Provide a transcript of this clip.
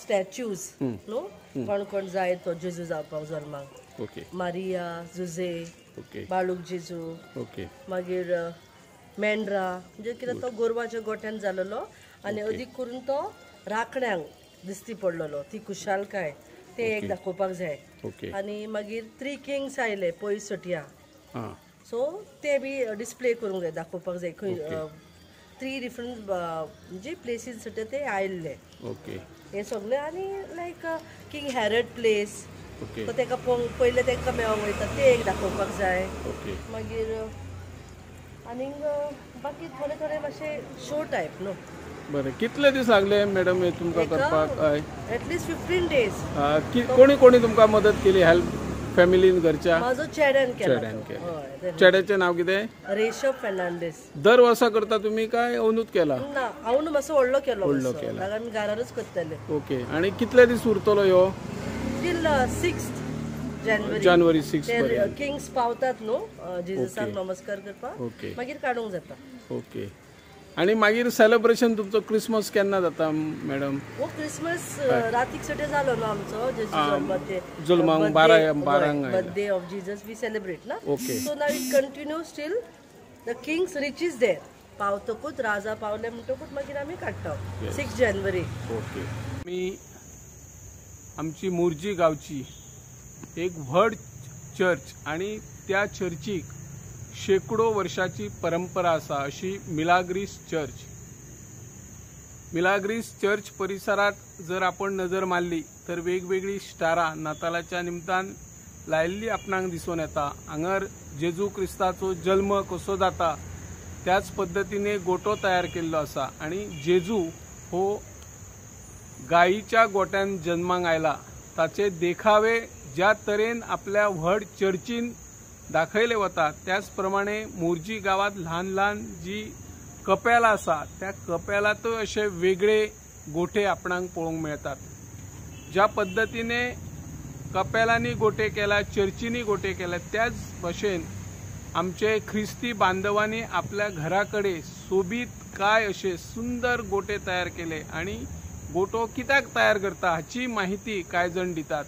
Statues न्हू, कोण कोण जाय तो जेजू जावपाक जल्माक. ओके. मारिया, जुजे, ओके, बाळूक जेजू, ओके, मागीर मेंढरा, म्हणजे कितें तो गोरवाच्या गोठ्यान जालेलो आनी अदीक करून तो राखण्यांक दिसती पडलेलो, ती खुशालकाय ते एक दाखोवपाक जाय. आनी मागीर थ्री किंग्स आयले पयस सटया, सो ते बी डिस्प्ले करूंक जाय, दाखोवपाक जाय खंय थ्री डिफरंट म्हणजे प्लेसीस सट्या ते आयिल्ले. ओके. हे सगळे आनी लायक किंग हॅरड प्लेस, तो तेका पळोवंक पयले तेंकां मेळोंक वयता, ते एक दाखोवपाक जाय. मागीर आनीक बाकी थोडे थोडे मातशे शो टायप न्हू. बरें, कितले दीस लागले मॅडम हे तुमकां करपाक? At least 15 days. कोणी कोणी तुमकां मदत केली, हेल्प फॅमिलीन, घरच्या? म्हाजो चेड्यान केला. चेड्याचें नांव कितें? रेशब फेर्नांडीस. दर वर्सा करता तुमी काय अंदूच केला? ना, हांव मातसो व्हडलो केलो, व्हडलो केला, आमी घरानूच करतले. ओके. आनी कितले दीस उरतलो ह्यो? टील 6 जानेवारी. जानेवारी 6 किंग्स पावतात न्हू जेजसाक नमस्कार करपाक, मागीर काडूंक जाता. ओके. आनी मागीर सेलिब्रेशन तुमचो क्रिसमस केन्ना जाता मॅडम? हो क्रिसमस रातीक सटे जालो न्हू आमचो जेजू जल्माक 12 birthday of Jesus we celebrate ना. Okay. So now it continues till the kings reaches there, पावतकूच राजा पावले म्हणटकूच मागीर आमी काडटा 6 जानेवारी. ओके. मी आमची मोरजी गांवची एक व्हड चर्च आनी त्या चर्चीक शेकडो वर्षाची परंपरा आसा अशी मिलाग्रीस चर्च. मिलाग्रीस चर्च परिसरात जर आपण नजर मारली तर वेगवेगळी स्टारां नातालाच्या निमतान लायिल्ली आपणाक दिसून येता. हांगर जेजू क्रिस्ताचो जल्म कसो जाता त्याच पद्दतीने गोटो तयार केल्लो आसा आनी जेजू हो गायीच्या गोट्यान जन्माक आयला ताचे देखावे ज्या तरेन आपल्या व्हड चर्चीन दाखयले वता त्याच प्रमाणे मोरजी गांवांत ल्हान ल्हान जी कपेलां आसा त्या कपेलांतूय अशे वेगळे गोठे आपणाक पळोवंक मेळटात. ज्या पद्दतीने कपेलांनी गोठे केला, चर्चींनी गोठे केले, त्याच भशेन आमचे ख्रिस्ती बांधवांनी आपल्या घरा कडेन सोबीत काय अशे सुंदर गोठे तयार केले आनी गोठो कित्याक तयार करता हाची माहिती कांय जाण दितात.